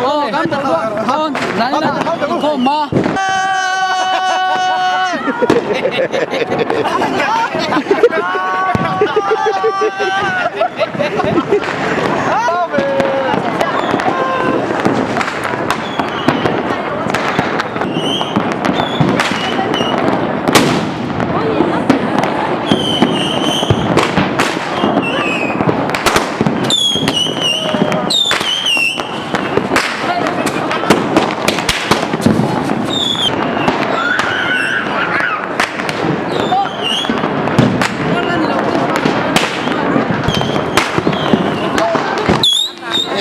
Aw kan dawn zanin ah inkhawm a.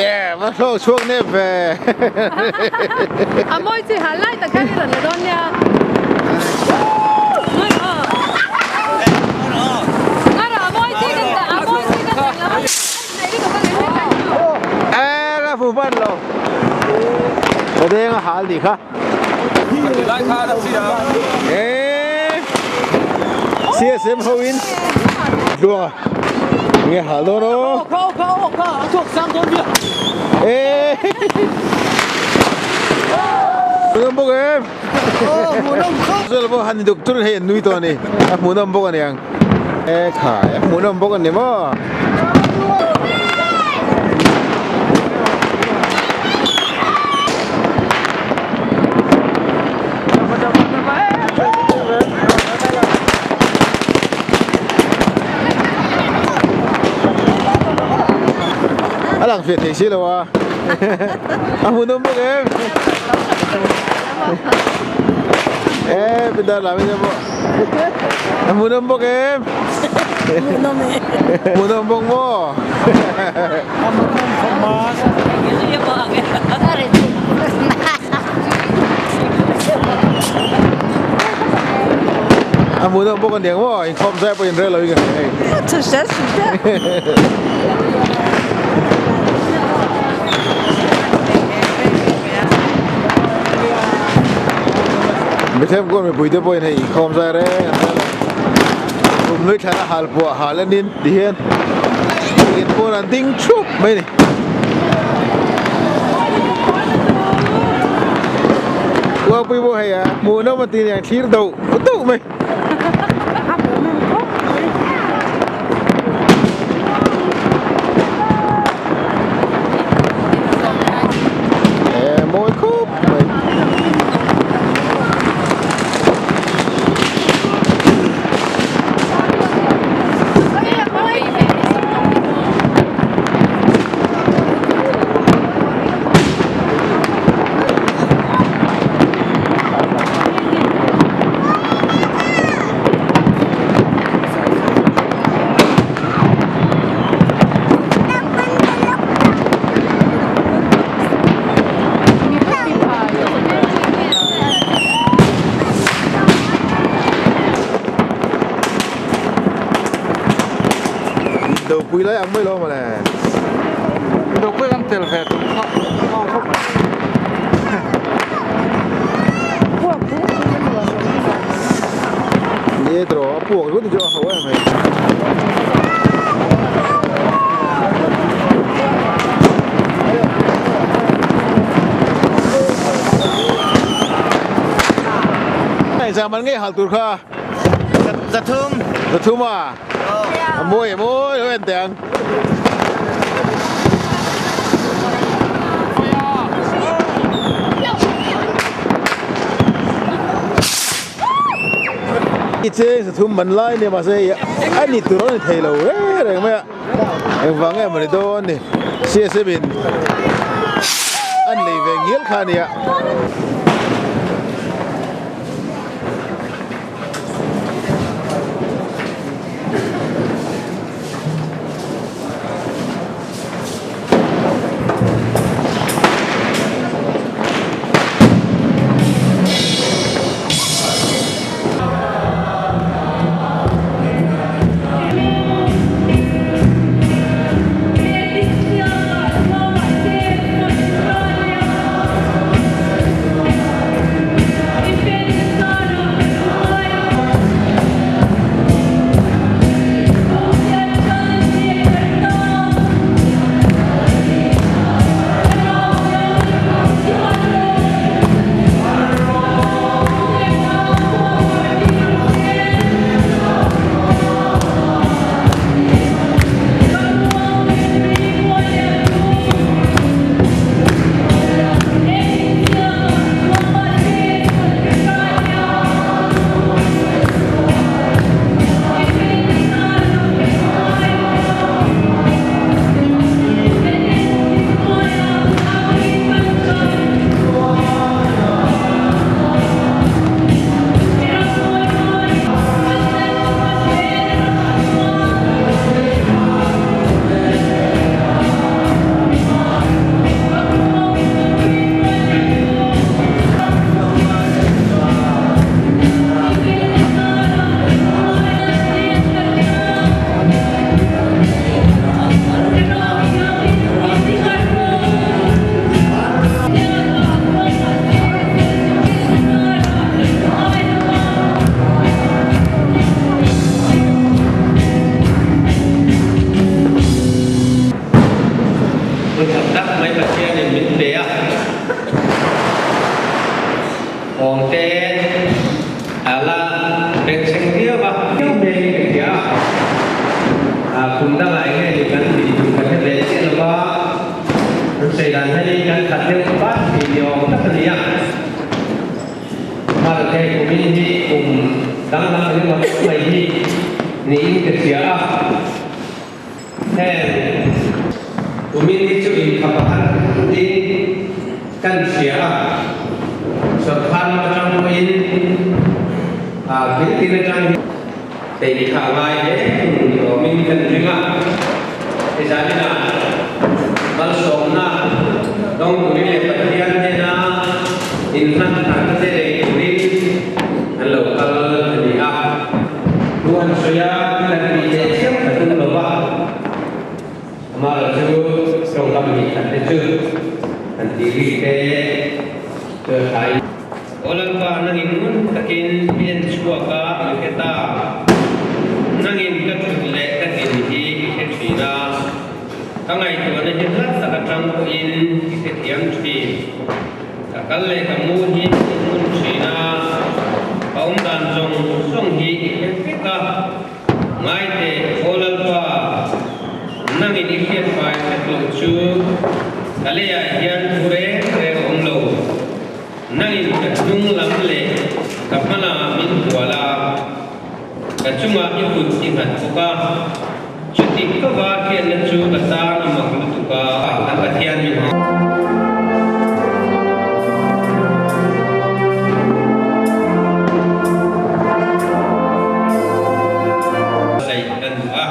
Yeah, va hlawk chhuak nep ve. A mawi chi hal lai tak khan i rawn la dawn nia. Ela fu ban lo. Ka deng a hal nih kha. Eh. CSM ho in. Tluanga. Nge hal dawn o. Eh. Hmuhnawm bawk em? Chuan pawh han duk tur hei an nui tawh a ni. A hmuhnawm bawk a niang. E khai a hmuhnawm bawk a ni maw? A lang fiah thei si lo a. A hmuhnawm bawk em? E pindar lam in pawh. A hmuhnawm bawk em? Hmuhnawm e. Hmuhnawm bawk maw? A hmuhnawm khawp mai. A hmuhnawm bawk aniang maw? Inkhawm zai pawh inrel lo in ka hria hei. Mithem kuan mipui te pawhin hei inkhawm zai reng an rel a, kum hlui thlan a hal puah hal anin ti hian in pawn an ding thup mai a ni. Uapui pawh hei a hmuhnawm a ti aniang thlir doh doh mai. Mawi khawp mai. Dopui lai ang mai lo mawle. Dopui kan tel ve tum kha khawp mai. Ni e tawh a puak ringawt hi chu a ho em mai. Engzah man ngei hal tur kha? Zathum. Zathum a? A mawi a mawi lo en teh ang. I cheng sathum man lai nia mahse hei a ni tur a ni thei lo reng reng mai a engvang nge mawni dawn ni CSM in an lei ve ngial kha a nia. Awmte a la bengchheng viau a, viau hmel in ka hria a, kum dangah eng nge ni kan tih duh ka hre ve chiah lo va, an sawi dan hian in kan khat deuh fat tih ni awm tak a ni a, Mahse kumin hi kum danglam ringawt mai hi niin ka hria a. Heng kumin hi chu inkhap a har tiin kan hria a, sawrkar lam atang pawhin thil tin atang hi peih kha ngai hle thung ni awmin kan ring a. Hei zaninah malsawmna dawng turin leh Pathian hnena inhlan tharna te nei turin an lo kal a ni a. Thu an sawi a, thil an tih leh chiam ka tum lo va, amaherawhchu tawngkam hnih khat te chu an tih ri te chu a tha in. Aw Lalpa, nangin ngun takin mi en chhuak a, i hre ta. Nangin ka thut leh ka din hi i hre thin a, ka ngaihtuahna hi hla tak atang pawhin i hrethiam thin. Ka kal leh ka mu hi i hmun thin a, ka awm dan zawng zawng hi i hre vek a. Ngai teh, Aw Lalpa, nangin i hriat fai vek loh chu ka leiah hian thu reng reng a awm lo. Nangin ka hnung lam leh ka hma lamah min hual a, ka chungah i kut i nghat bawk a. Chuti ka var hriatna chu ka tan a mak lutuk a, kan Pathian min hmu. Saih kan duh a,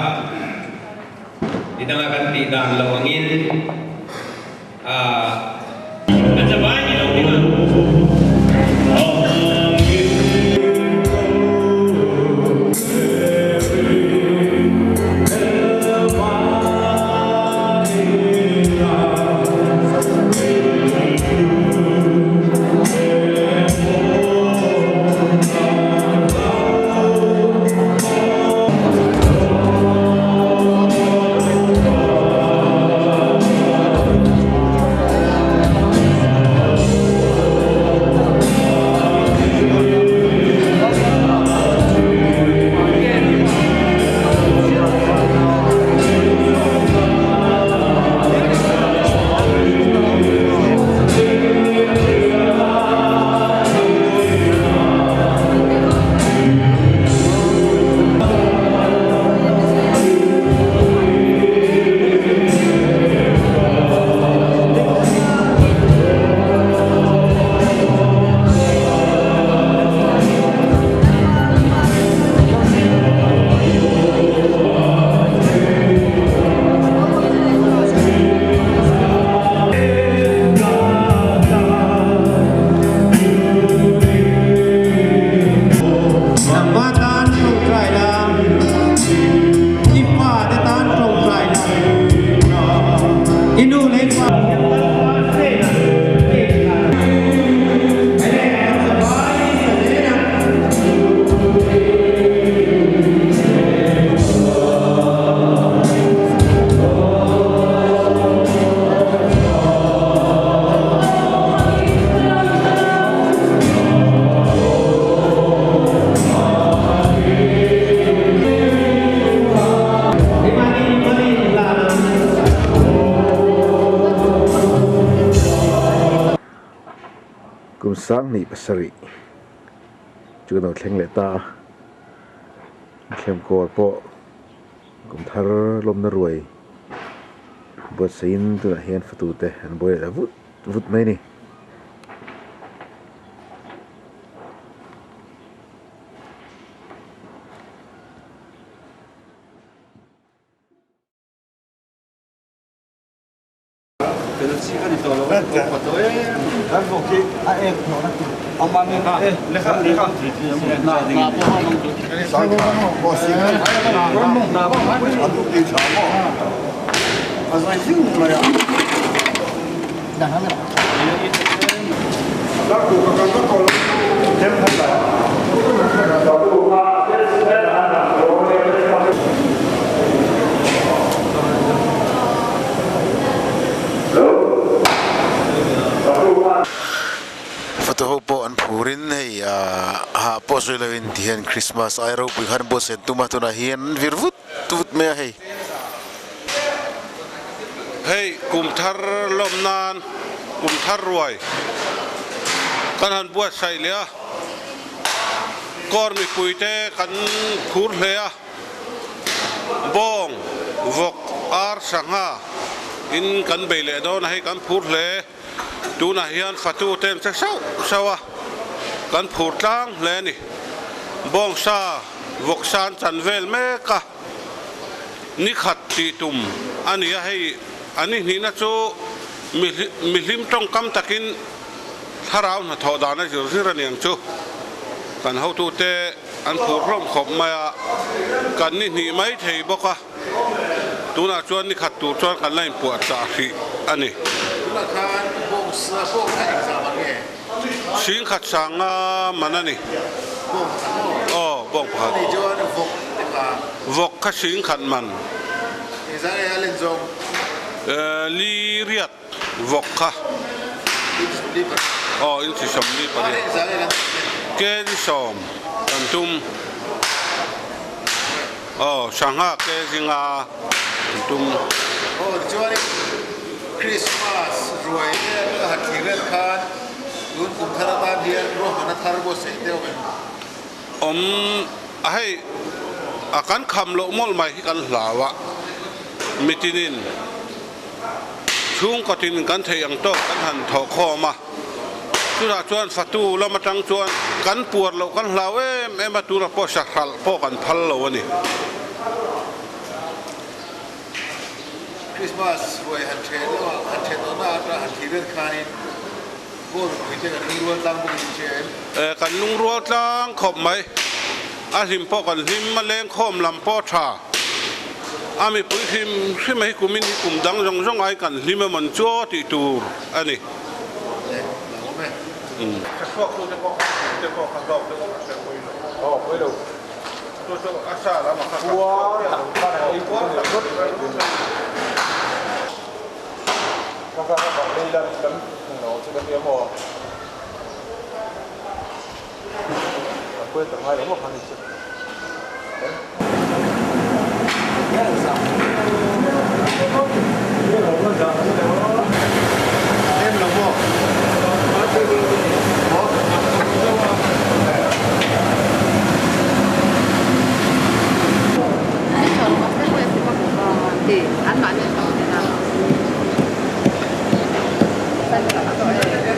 nidanga kan tih dan lo angin a. Kan zavai ni lo ding a. Kum sanghnih pasarih chu kan lo thleng leh ta a, thlem kawr pawh kum thar lawmna ruai buatsaihin tunah hian fatute an buai leh ta vut vut mai a ni. Fatu ho pawh an phurin hei ah hah pawh sawi lovin ti hian Christmas ai ropui khan buatsaih an tum a tunah hian an vir vut vut mai a hei. Hei kum thar lawm nan kum thar ruai kan han buatsaih leh a, kawr mipui te kan phur hle a, bawng, vawk, ar, sangha in kan bei leh dawn a hei kan phur hle. Tunah hian fatu te an che sauh sauh a, kan phur tlang hle a ni. Bawngsa vawksa an chan vel mek a, ni khat tih tum a ni a, hei a ni hnihna chu mihlim tawngkam takin thlarau hnathawh dan a zir zir a ni ang chu. Kan hotute an phur hlawm khawp mai a, kan ni hnih mai thei bawk a. Tunah chuan ni khat tur chuan kan la inpuahchah hrih a ni. Tunah khan bawng bawng kha engzah man nge? Sing khat sanga man a ni. Bawng pakhat maw? Aw, bawng pakhat. Ani chuan vawk te kha? Vawk kha sing khat man. Engzah nge a len zawng? Li riat vawk kha. Aw, inchi 48. Kg sawm kan tum. Aw, sangha kg nga kan tum. Aw, tichuanin Christmas ruai te ka han thlir vel khan tun kum thar atan hian ruahmanna thar buatsaih deuh em? Awm a hei a kan kham loh mawlh mai hi kan hlau a, mitinin. Chhungkaw tin kan theih ang tawk kan han thawh khawm a, chutah chuan fatu lam atang chuan kan puar loh kan hlau em em a, tunah pawh sahralh pawh kan phal lo a ni. Christmas ruai han then lo a, han then tawhna atang han thih vel khanin goal mipui te kan lungrual tlang bawk in hria em? Kan lungrual tlang khawp mai, a hlim pawh kan hlim, a lengkhawm lam pawh a tha. A mipui hrim hrim a hi kumin hi kum dang zawng zawng ai kan hlim emawn chu aw tih tur a ni.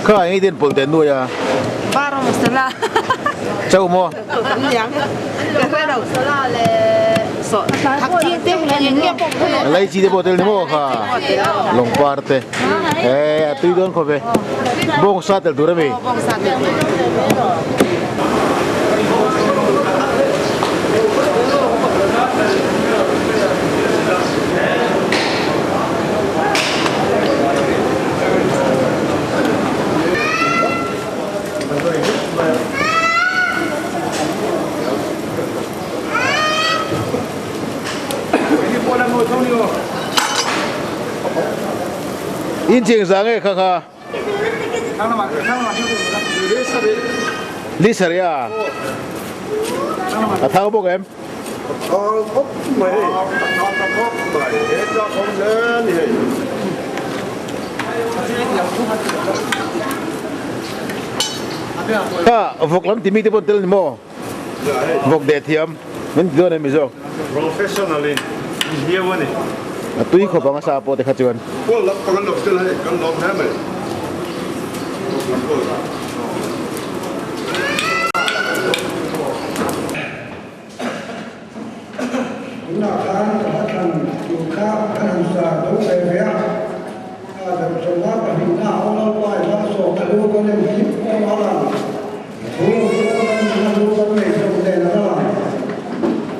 Kha eng iten pawlh teh nuai a. Chauh maw? Lai chi te pawh tel ni maw kha lawng par te eh a tui dawn khawp e bawng sa tel tur a mi. In cheng za nge kha kha Li sari a a thang bawk em Kha vawk lam timi te pawh tel ni maw? Vawk deh thiam min ti dawn em mi zawk? Professional in hiau a ni. A tui khawp ang a sa pawh te kha chuan. Pawl lam pang an lo tel hei kan lawm hle mai. Vawk lam pawl. Tunah khan ka hla thlan tur kha kan han sa do ve ve a, a dam 52 na a awm lalpa i malsawm a lu kan en hlim awm a lang, a thu lo chuan kan nuna lu kan nei zawk nen a lang.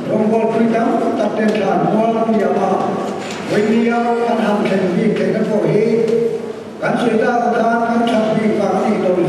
Rawngbawl pui tam tak ten thlan mual an liam a, vawinia kan han thlen bik theihna pawh hi kan sawi tak ang khan kan that bik vang a nih loh.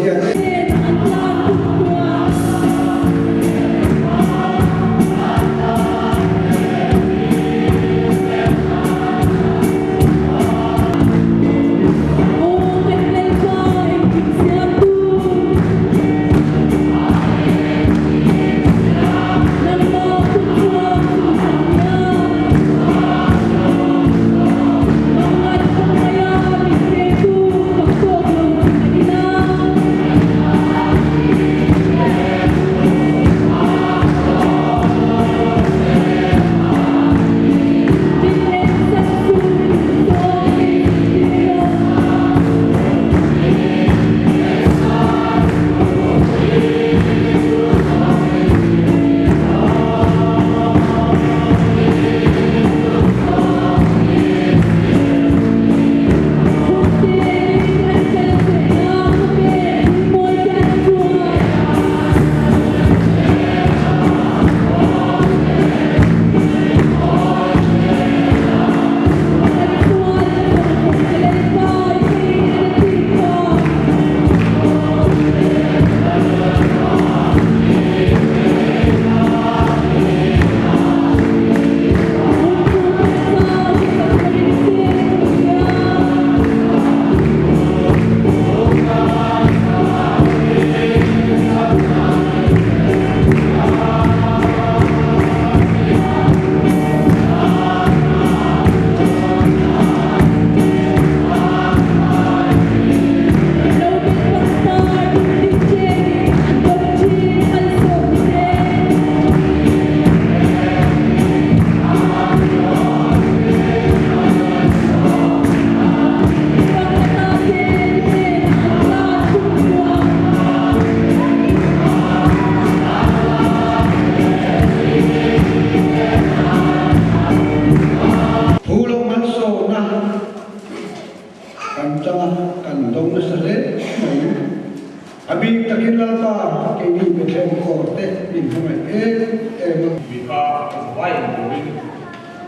bik takin Lalpa keini Bethlehem kawr te min hmangaih em em a. Tui kha kan zavai ang turin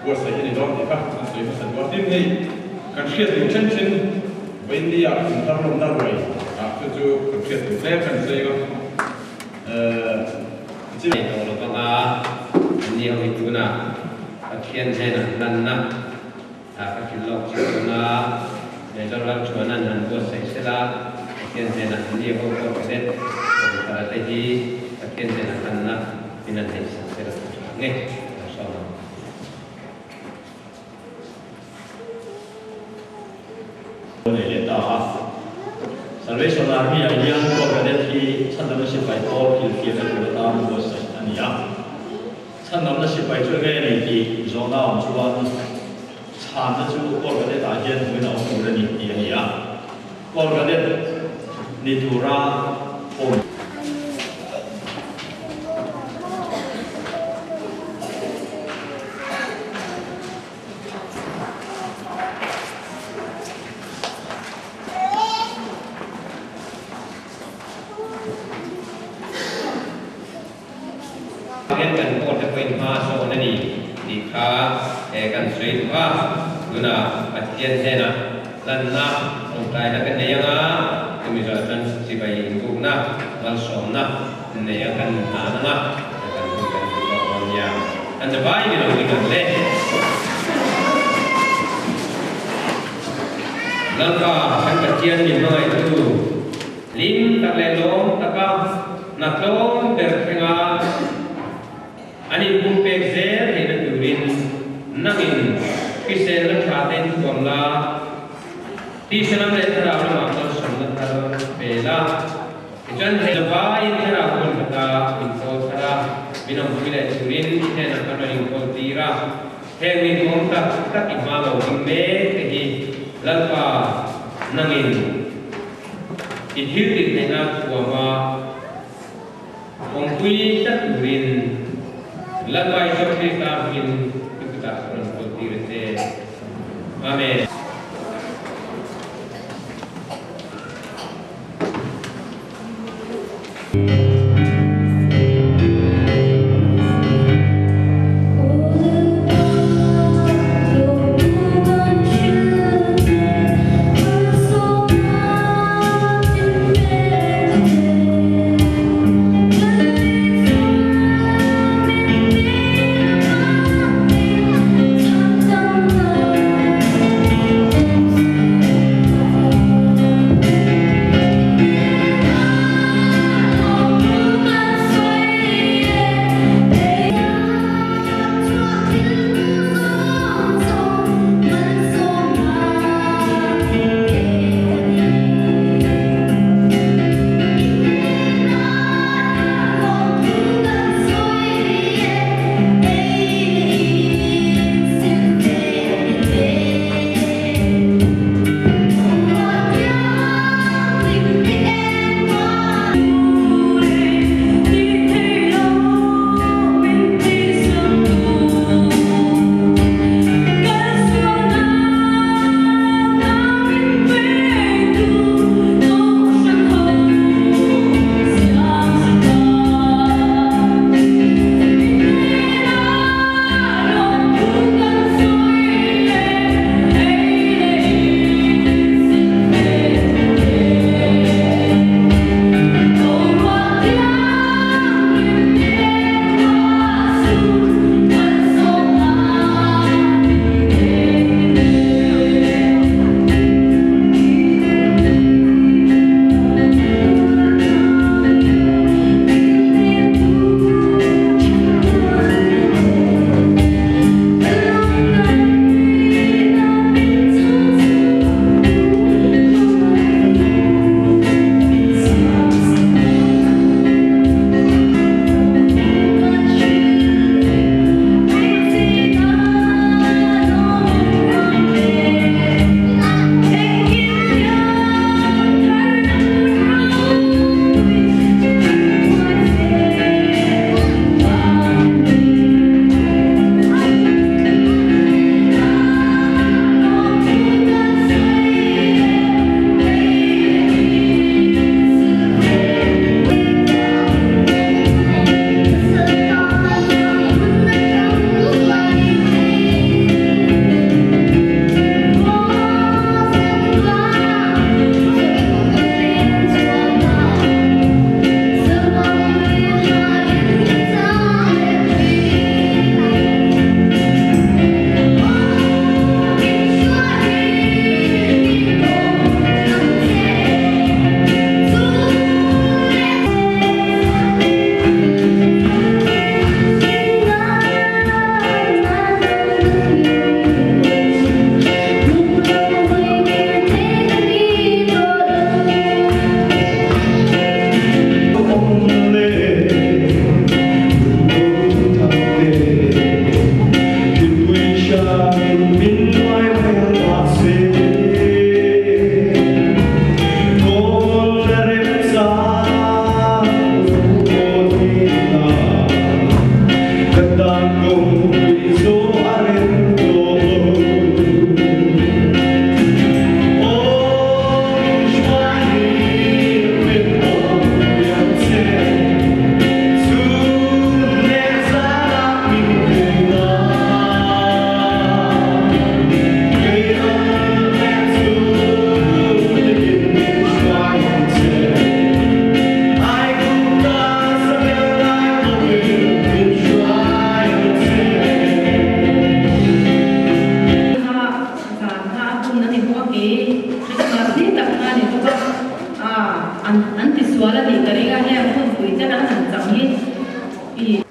buatsaih a ni dawn tih kha kan sawi hmasa duh a. Tin, hei kan hriat duh then then Vainlia kumthar lawmna ruai ah chu chu kan hriat duh hle kan sawi ang a. Nei tawh lo vanga an ni ho hi tunah Pathian hnenah hlanna ah ka thil lawk chiah dawn a, Major Lalchuana'n han buatsaih sela Pathian hnenah an ni ho pawh cadet kawmthar te hi Pathian hnenah hlanna min han neih sak sela ka tha nge ka sawm ang. Nei leh ta a. Salvation Army ah hian Corps Cadet hi chhandamna sipai pawl thilfiahna tur atan buatsaih a ni a. Chhandamna sipai chu enge ni tih zawhna awm chuan chhanna chu Corps Cadet ah hian hmuin a awm tur a ni tih a ni a. Corps Cadet ni tura awm. Hian kan court te pawhin hma a sawn a ni tih kha kan sawi duh a, tunah Pathian hnenah lanna tawngtaina kan nei anga chumi zawh chuan chibai inbukna malsawmna nei a kan hlan anga kan hun kan hmu tawh dawn nia. An vai ni lo ni kan le. Lalpa kan Pathian min hmangaihtu hlim tak leh lawm taka hna tlawm ber thlenga an inpumpek zel theihna turin nangin hriselna tha te inthuam la, tisa lam leh thlarau lamah malsawmna thar pe la. Tichuan hei zavaiin thlarau pawn khat a min kawl thar a, min awmpui leh turin i hnenah kan rawn inkawl tir a. Heng mi duhawm tak tak i hma lo ding mek te hi Lalpa nangin i thil tih theihna thuama awmpui tlat turin Lalpa Isua Krista hmingin i kutah ka rawn kawl tir a che. Amen. an tisual a nih ka ring a, heng hunpui ten an han chang hi i.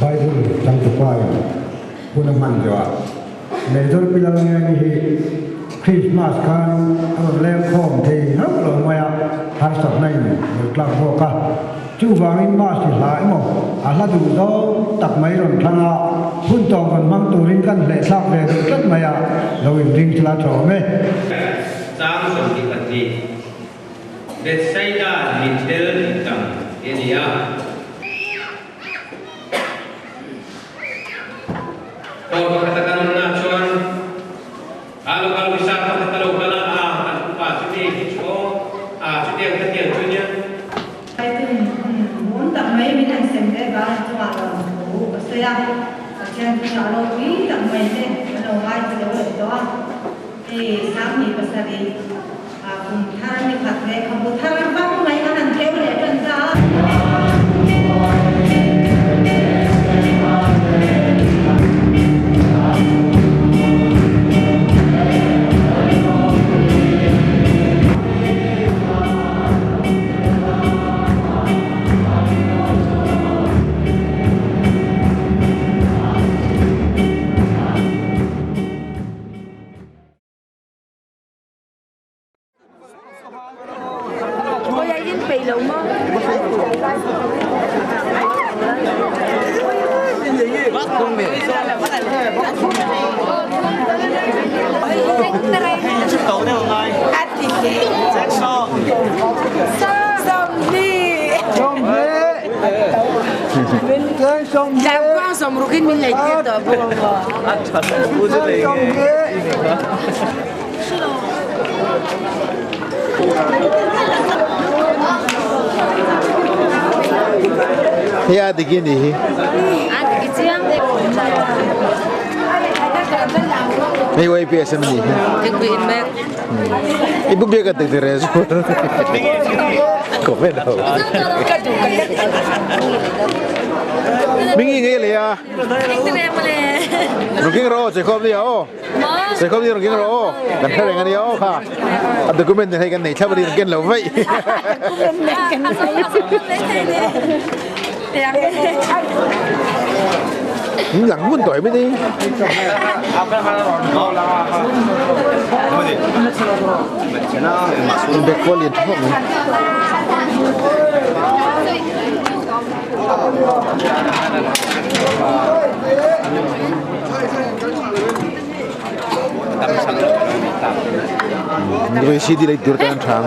Bible changtupa in hun a hman deuh a, Major Pi Lalngeni hi Christmas khan a rawn leng khawm thei hauh lo mai a, harsatna in lo tlak bawk a. Chuvangin Mass hi hla emaw a hla duh zawng tak mai rawn thlang a, hun tawk rawn hmang turin kan hlehthlak ve duh tlat mai a, lo inring thla tawh awm e. Chang 22 Bethsaida Lintel tih a ni a. Aw pakhat a kan awmna chuan a lo kal visa pakhat a lo kal a, a kan upa chu hei hi chu aw, a chutiang khatiang chu nia. Paitun hun bum tak mai min han sem ve vang a chungah lawm thu ka sawi a, Pathian chungah ropui tak mai te kan lo ngai chi lo leh tawh a, hei Sanghnih pasarih kum thar ni khat lehkhabu thar vang mai an han keu leh tan ta a. Hei a dik i nih hi. Hei YPS a nih hi. I bu biak a dik re zu. Comment ho. Mingi nge le a. Ruking ro che khom ni o. Che khom ni ruking ro. Kan thare ngani o kha. A document hei kan nei thlap ni ken lo vai. Lang mun toy mi ni. Bek ko lian thok ni. Người CD lấy tur tan thang.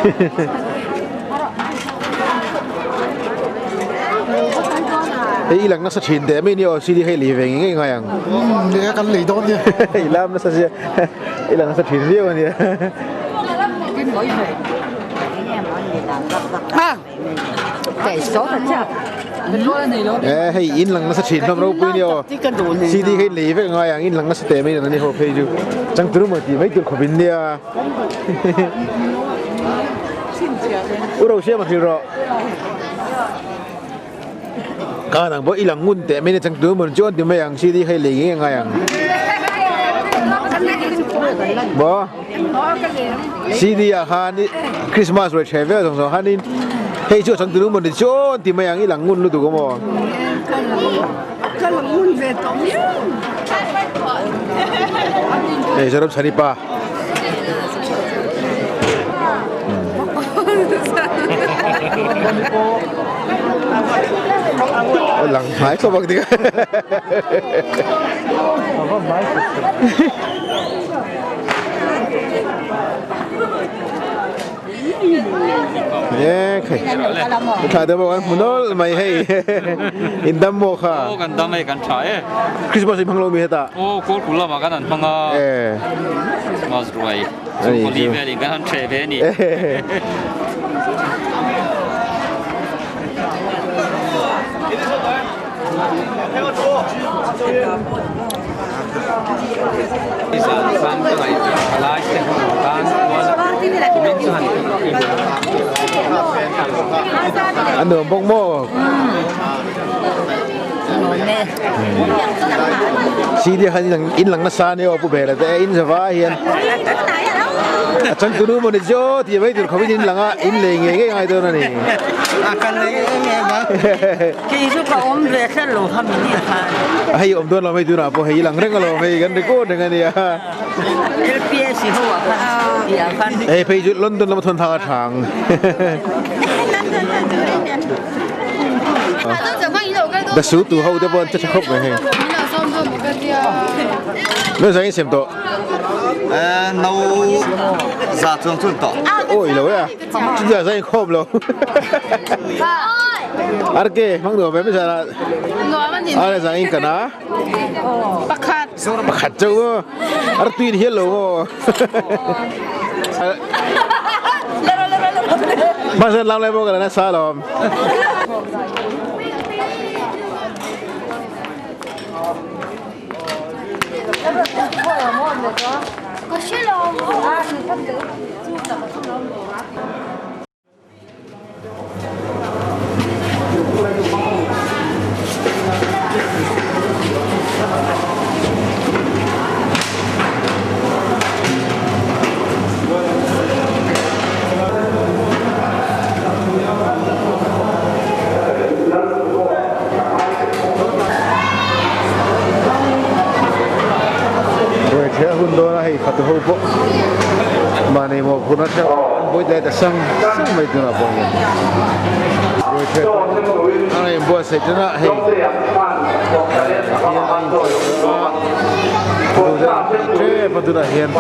Hei i lang nasa thin teh mai ni aw CD hei lei ve ngei ngei ngai ang. Nia kan lei dawn nia. I lam nasa sia i lang nasa thin viau ania. Eh hei in lang nasa thin hlawm ropui ni aw. CD hei lei vek ngai ang in lang nasa teh mai ni ho phei chu. Changtunu maw tih mai tur khawp in nia. U ro siam a hrilh rawh. Ka nang pawh i lang ngun teh mai ni changtu maw chu an ti mai ang CD hei lei ngei ngai ang. Maw CD ah khan Christmas ruai ṭheh vel zawng zawng khanin hei chu a changtu maw ni chu an ti mai ang i lang ngun lutuk a maw. Ka lang ngun ve tawh miau. Hei Zoram Chhani pa. Lang hmai khawp ang dik. Ye khai. Tha te bawk an hmu nawlh mai hei. In dam maw kha? Aw kan dam hei kan tha e. Christmas in hmang lo mi hetah? Aw Kawlpui lamah kan han hmang a. Christmas ruai chu Holi velin kan han threh ve a ni. An nuam bawk maw? CD khan in lang nasa ania aw pu Bela te in zava hian a changtunu maw ni chu tih mai tur khawpin in lang a in lei ngei ngei ngai dawn a ni. A kan lei em em a. Kei chu ka awm ve hret lo kha min nih khan. Hei awm dawn lo hei tunah pawh hei i lang reng alawm hei kan record reng a nia. LPS ho ah khan tih ah khan. Hei phei chu London lama thawn thak a thang. Dasu tu ho te pawh an che tha khawp mai hei. Nau zang in sem tawh. Nau za chuang chun tawh. Awi lo e a. Chu zai khawp lo. Arke mang nuam ve misa la. Are zang in kana. Pakhat. Pakhat chau o. Ar tuin hial lo o. Ma zan lam lai bo kana sa lom. Ruaitheh a hun dawn a hei fatu ho pawh mahni mawhphurhna theuh an buai leh ta sang sang mai tunah pawh hian ruaitheh pawh a rawn inbuatsaih tan a hei hian a inbuatsaih a tep a tunah hian.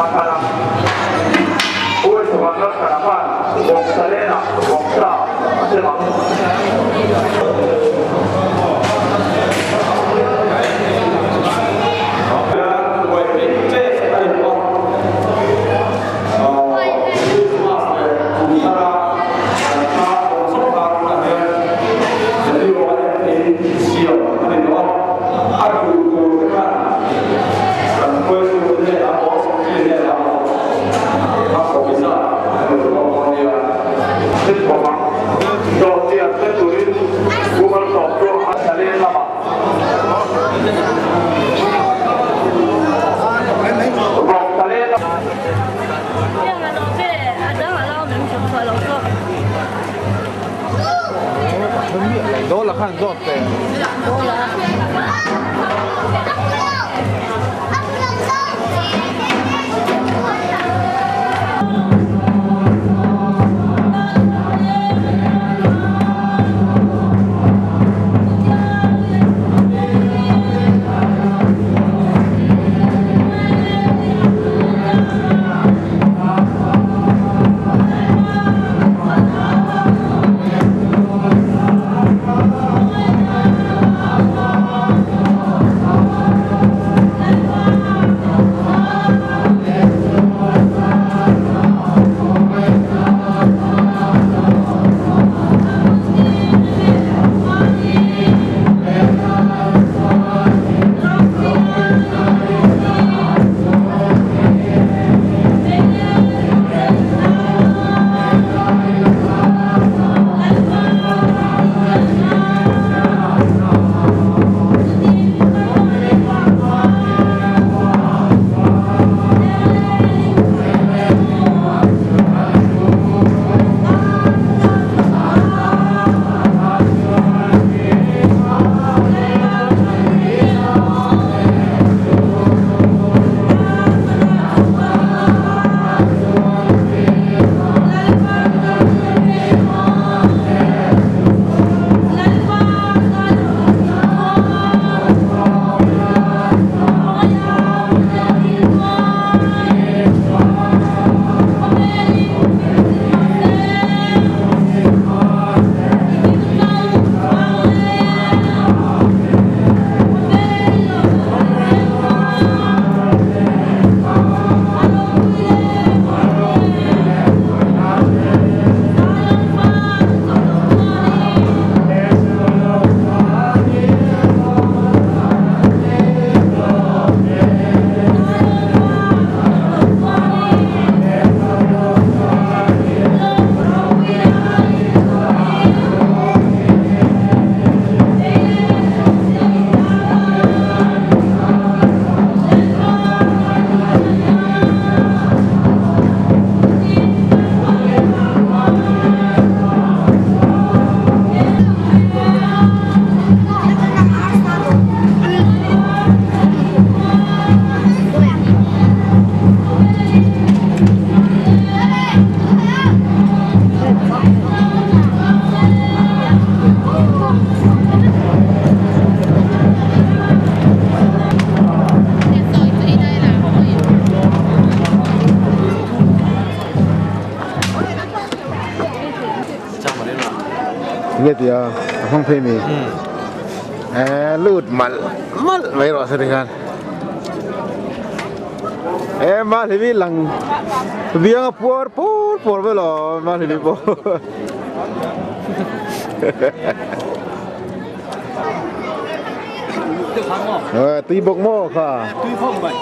Nge tia a hmang phei mi? Eh lut malh malh mai rawh se tikhan. Eh Mahlimi lang biang a puar pur pur vel aw Mahlimi pawh. Eh tui bawk maw kha. Tui khawp mai.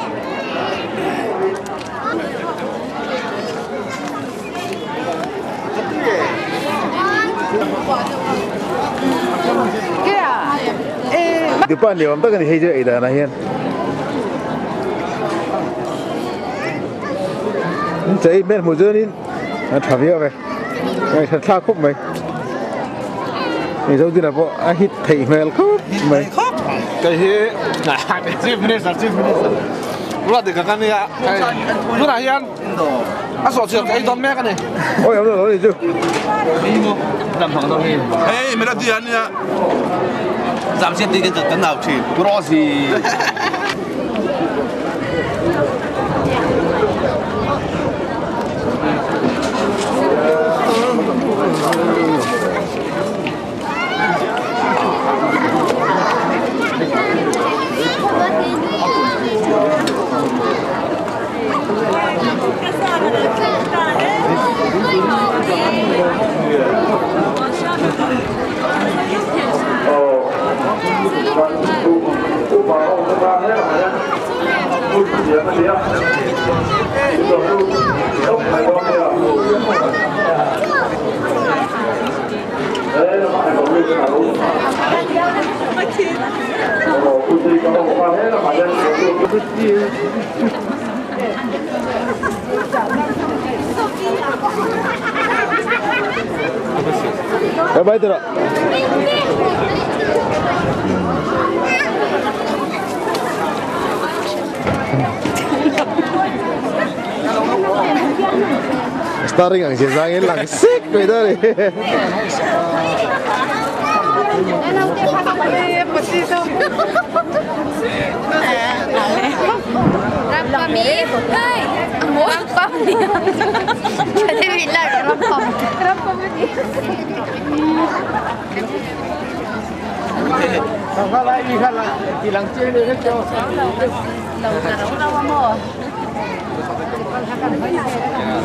Depan ni awm tak a ni hei chu ei danah hian chei hmel hmuh chuanin a tha viau ve ngaihthla thlak khawp mai mizo dinah pawh a hit theih hmel khawp mai kei hi chief minister chief minister ruat dik ka nia tunah hian A sawh chhiat ka ei dawn mek a ni. Awi awm lo ni chu. Hei melody an nia. Zam siam ti kan nau thin. Rosie. Bye bye tara. Starring ang siya zangin lang sik mai ta ni.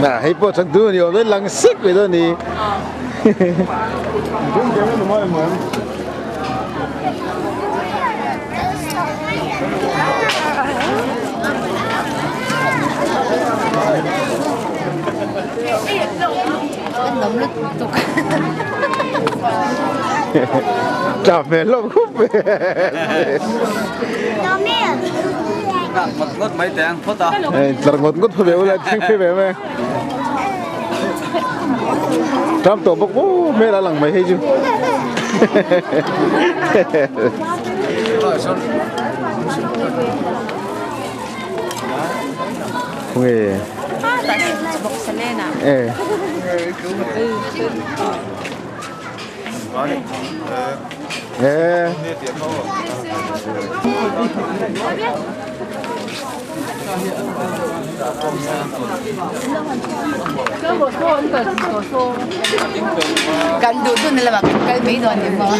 Nà hei pawh changtu a ni awm e lang sek mai dawn a ni. Chà mẹ lộn khúc về. Tlar ngawt ngawt pha ve ula thleng phe ve mai. Tram tawh bawk maw hmel a lang mai hei chu. Nge. Eh. Eh. Kan duh dun lamah kan kal mai dawn ni maw?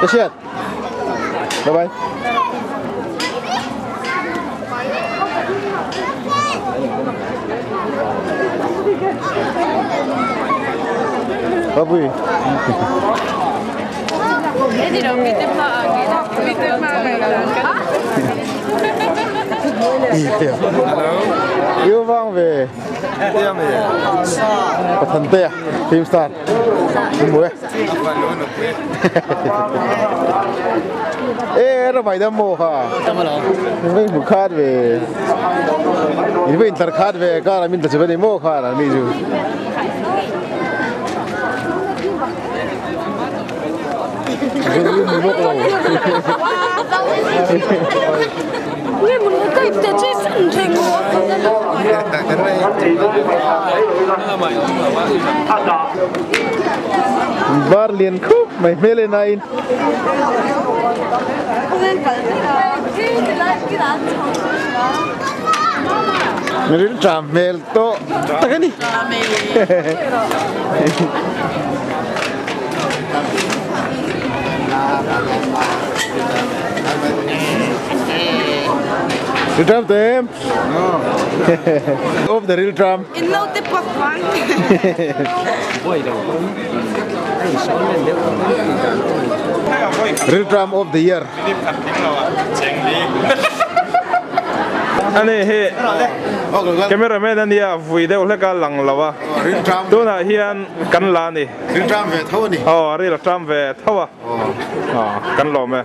Ka hriat. Bye bye. Papui. Yêu vang về. Pathan te a film star. Mui. Ê nó mày đâm mồ hả? Mình một khát về. Mình tar khát về cả là mình ta chỉ bên mồ khát là mình dù. Nghe một cái cây chế sẵn thành Bar lian khup mai hmel en aiin. Rilṭam hmel tawh tak a ni. Rilṭam tawh em? Off the rilṭam. In lo te pawh khuan. Rilṭam of the year. Ani hi cameraman ania vui deuh hlek a lang lo a tunah hian kan la ani. Rilṭam ve tho ani. Aw ril a ṭam ve tho a kan lawm e.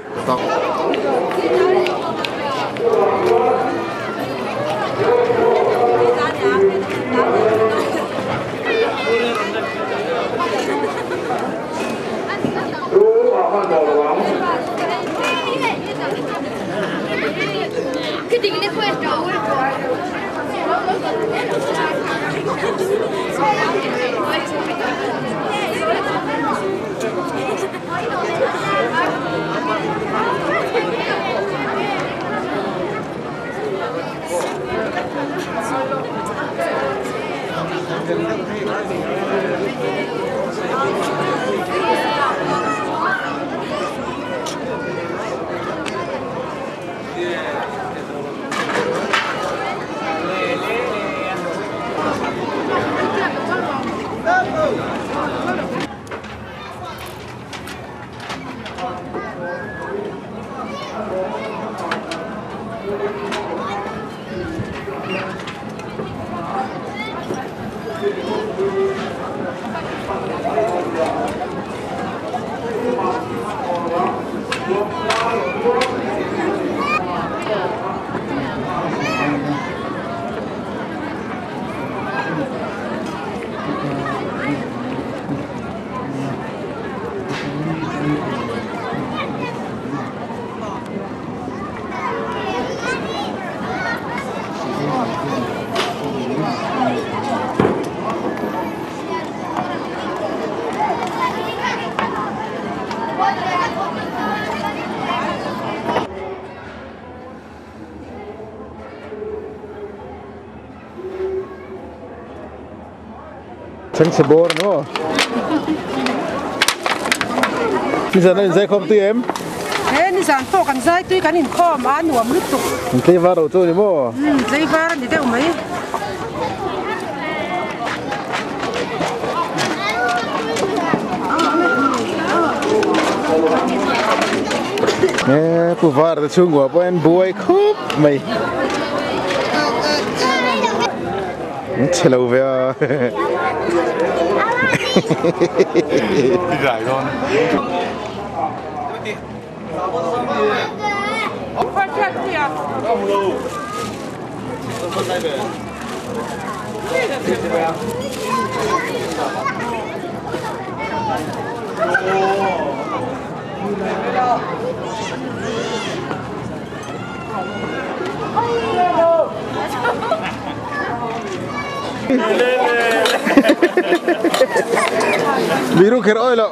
Chhengchhe bawr ani maw? Nizan a inzai khawm tui em? He nizan pawh kan zai tui kan inkhawm a nuam lutuk. In tlei var lo chu ani maw? Umm tlei var ani deuh mai. He pu var te chhungkua pawh hian buai khup mai. Chhe lo ve a. Biru kher awi loh.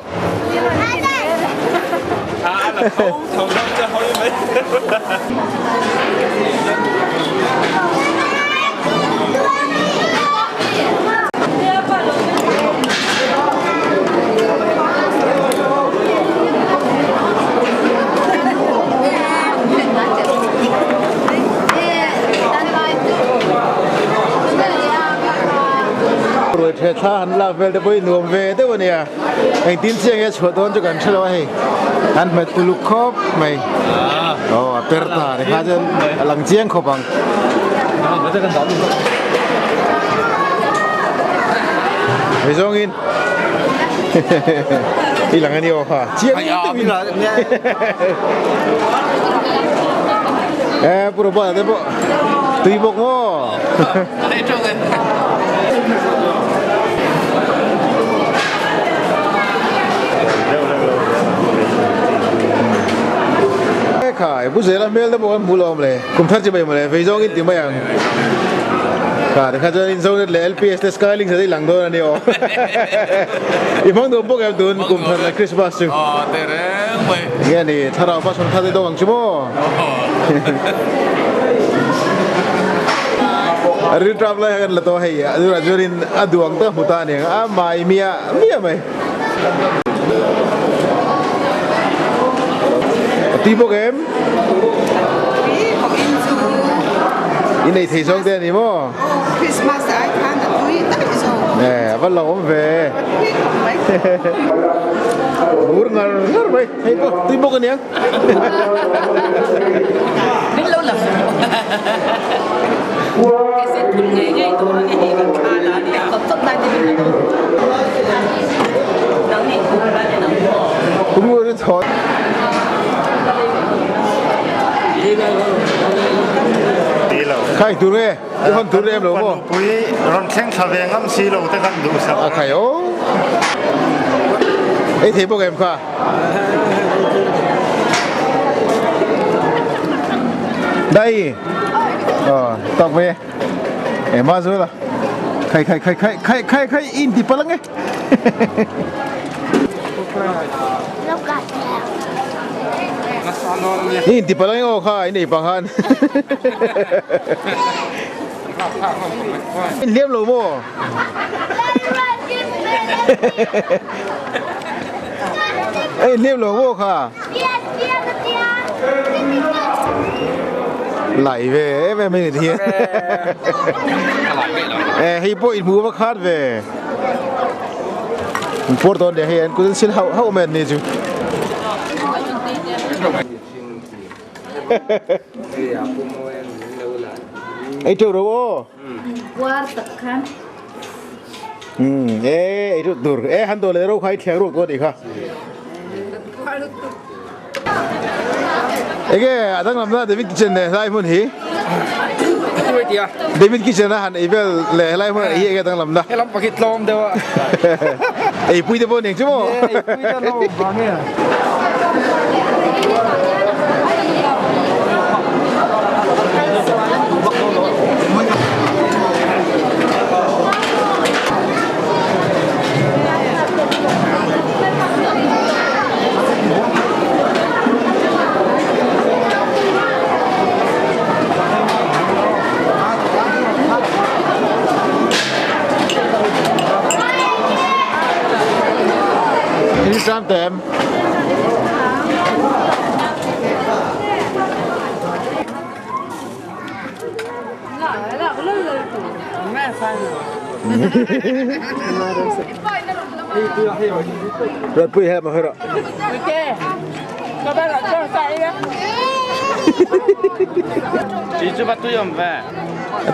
Ruai the thla han lak vel te pawh hi nuam ve deuh a nia engtin chiah nge chhuah dawn chu kan hre lo a hei an hmet uluk khawp mai aw a per ta ni kha chuan a lang chiang khawp ang. Hei zawngin i lang a ni aw kha chiang deuhin e pu Robert-a te pawh tui bawk maw. Khai pu zela hmel te pawh kan hmu lo awm le kum thar chi mai mawle vei zawngin ti mai ang. Kha tikha chuan in Zonet leh LPS te Skylink te lang dawn a ni aw. I hmang duh bawk em tun kum thar leh Christmas chu. Aw teh reng mai. Nge ni thlarau pastor thar te dawk ang chu maw. A ril tap lai khan la tawh hei tunah chuanin a duang tak hmu ta a ni ang a mai miah miah mai. A tui bawk em? Tui bawk in chu. I nei thei zawng te a ni maw? Aw Christmas ai khan a tui daih zawk. E a va lo awm ve. A tui khawp mai. Ngur ngar ngar mai. Hei pawh tui bawk a niang. Min lo la fu. Kese thun ngei ngei tur a ni hi kan thla la a nia. Tawp tawp lai te min la dawn. Nang nih thu la ni nang maw. Kum ngur chu thaw. Khai tur nge? I hawn tur em lo maw? Pui rawn thleng thla ve ngam si lo te kan duhsak. A khai aw. Ei thei bawk em kha? Đây. Ờ, tóc về. Em mà rồi là. Khai khai khai khai khai khai khai in ti palang e. In ti palang o kha in ei pang han. In liam lo mo. Ei hlim lo maw kha? Lai ve em em a ni hian. E hei pawh inhmu va khat ve. Pawr dawn leh hei an kut an sil hauh hauh mai an ni chu. Ei teuh ro aw. Puar tak khan. Umm e ei rut tur e han daw leh ro kha i thliak ruk dawn anih kha. Enge a danglam na David Kitchen leh helai hmun hi David Kitchen a han ei vel leh helai hmun hi enge danglam na. Helam pakhi tlawm deuh a. Ei pui te pawh ning chu maw. Ei pui te lo vang e. In sam tem. Rồi pui hem mà hơi rồi.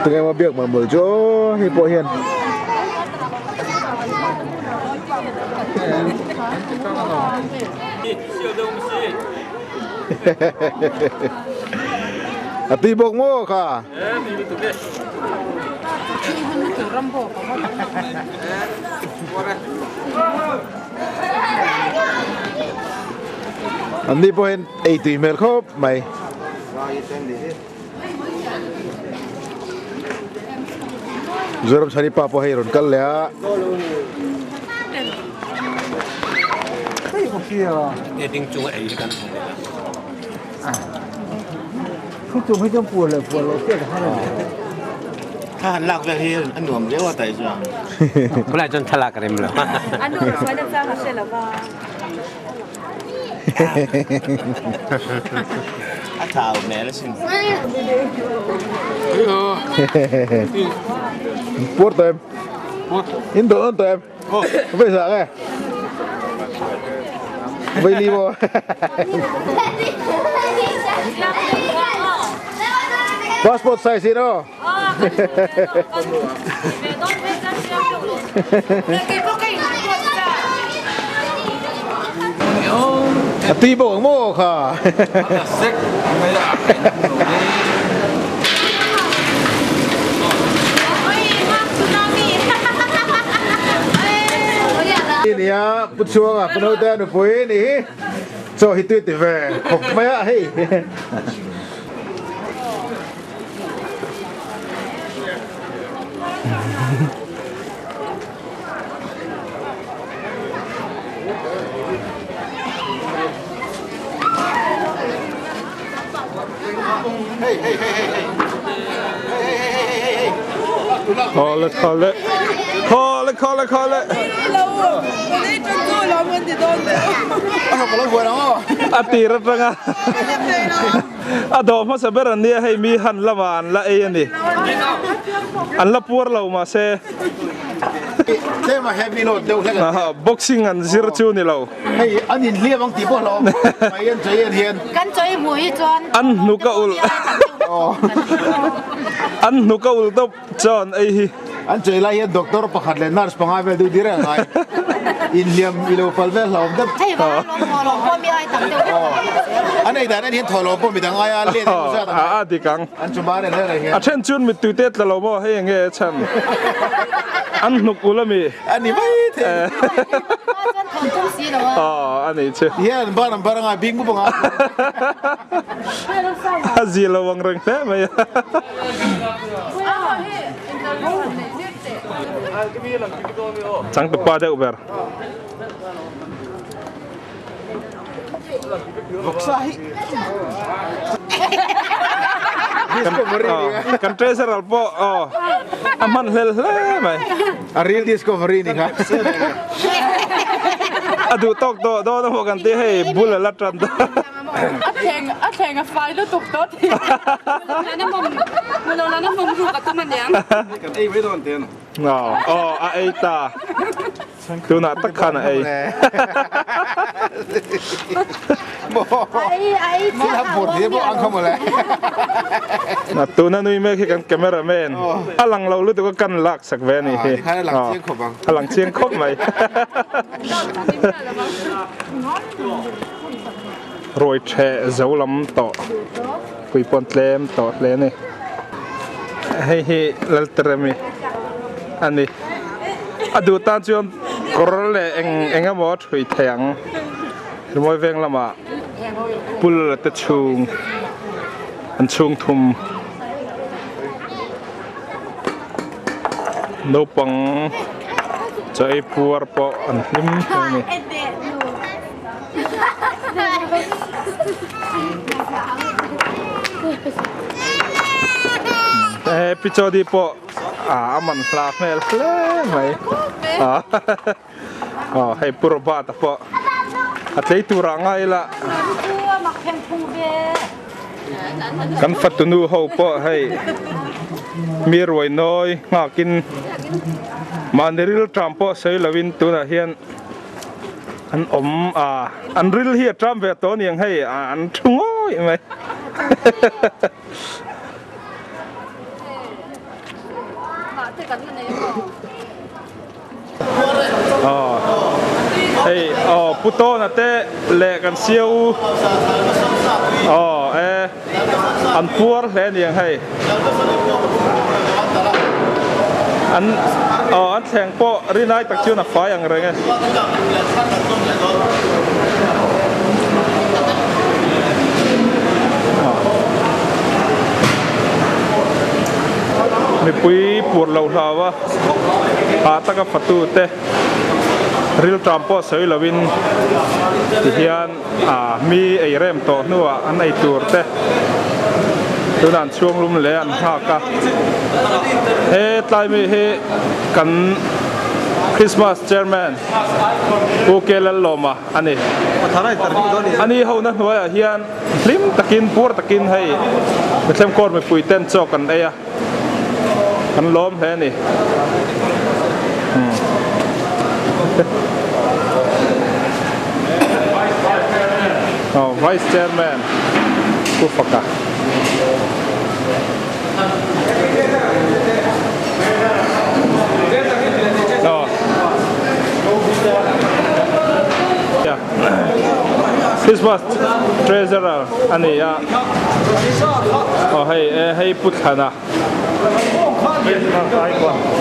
Tụi em mà biết mà mở chỗ hi bộ hiền. A tui bawk maw kha? An ni pawh hian ei tui hmel khawp mai. Zoram Chhani pa pawh hei rawn kal leh a. Puar tawh em? In dawh nawn tawh em? Vei zah nge? Vei li maw? Passport size in aw. A tui bawk ang maw kha? Nia pu chhuanga pu naute a nupui ni hi chaw hi tui ti ve khawp mai a hei. Khawle khawle khawle khawle khawle a tir atanga a dawh hmasa ber an nia hei mi han lamah an la ei a ni an la puar lo mahse tlem a heavy load deuh hlek a boxing an zir chu ni lo hei an inhliam ang tih pawh hlauh awm mai an chawi en hian kan chawi hmuh hi chuan an hnuk a ulh an hnuk a ulh tawp chuan ei hi an chawi lai hian doctor pakhat leh nurse panga vel deuh dir reng a ngai inhliam i lo pal vel hlauh awm deuh hei vang a lawm thaw lawm pawh mi ai tam deuh an ei dan en hian thaw lawm pawh midang aia let emaw zat ang a dik ang an chumar en reng hian a then chuan mittui te tla lo maw hei enge a chhan an hnuk ulh a mi A ni mai thei. Aw a nih chu. Hian an bar an bar anga bik mup anga. A zi lo ang reng hle mai a. Changtupa deuh ber. Kan treasurer pawh aw a hman hlel hle mai. A real discovery ni kha. A duh tawk tawh dawn a maw kan ti hei bul a la tan ta. A thleng a thleng a fai lutuk tawh ti. Hmulo lana mawm ruk a tum aniang. Kan ei mai dawn te a. Aw a ei ta. Tunah tak khan a ei. Tuna nui mek hi kan cameraman a lang lo lutuk a kan lak sak ve a nih hi. A lang chiang khawp mai. Ruai theh zo lam tawh pui pawn tlem tawh hle a ni. Hei hi Lalteremi a ni. A duh tan chuan kawr leh eng eng emaw a thui thei ang. Rimawi veng lamah pul te chhung an chhung thum. Naupang chaw ei puar pawh an hlim hle a ni. He Pichodi pawh a man hla hmel hle mai aw hei Pu Robert-a pawh a tlei tur ah ngai ila kan fatunu ho pawh hei mi ruai nawi nghakin mahni rilṭam pawh sawi lovin tunah hian An awm a, an ril hi a ṭam ve tawh aniang hei, an ṭhu ngawih mai. Aw, hei aw Pu Tawna te leh kan siau aw e an puar hle aniang hei. An aw an thleng pawh rinai tak chuan a fai ang reng e. Mipui pur lo hlau a, hah taka fatu te rilṭam pawh sawi lovin tihian A mi ei rem tawh hnuah an ei tur te tunah an chhuang lum leh an nghak a, he tlai mi hi kan Christmas chairman Pu K Lallawma a ni. A ni hona hnuaiah hian hlim takin pur takin hei Bethlehem Court mipui ten chaw kan ei a, kan lawm hle a ni. Oh, Vice Chairman Pu Faka. Oh. Yeah. Christmas Treasurer a ni a. Oh, hei hei Pu Thlana.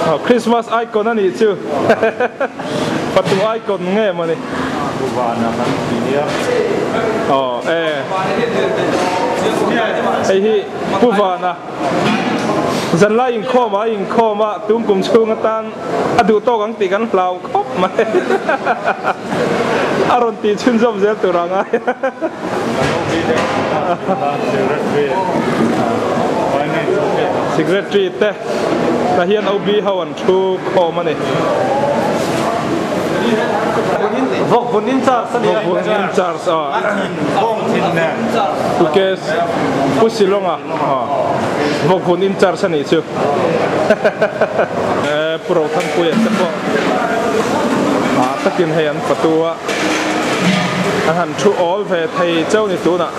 Oh, Christmas icon a nih chu. Fatu icon nge maw ni? Oh, e. Hei hi Pu Vana. Zanlai inkhawm a inkhawm a, tum kum chhung atan a duh tawk ang tih kan hlau khawp mai. A rawn tih chhunzawm zel tur a ngai. Secretary te tah hian OB ho an thu khawm a ni. Vawkvun in charge a ni a. Vawkvun in charge a. Bawng thin nen. Pu Kes Pu Silonga Vawkvun in charge a nih chu. Pu Rothanpuia te pawh ah takin hei an fatu a. An han thu awl ve thei chauh ni tunah.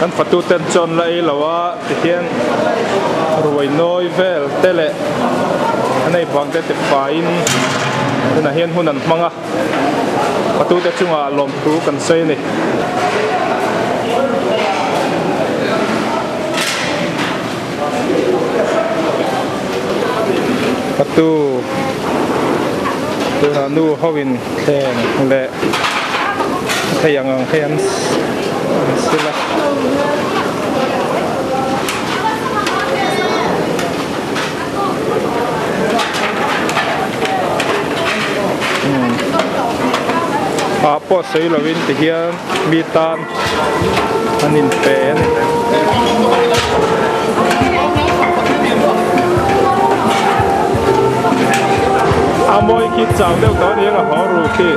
Kan fatu ten chuan la ei lo a tihian ruai nawi vel te leh an ei bang te ti faiin tunah hian hun an hmang a fatu te chungah lawmthu kan sawi a ni. Fatu tunah nu ho in thleng leh thei ang ang hei an sil a. Ah pawh sawi lovin tihian mi tan an inpe a ni. A mawi khi chau deuh tawh aniang a haw ru khi.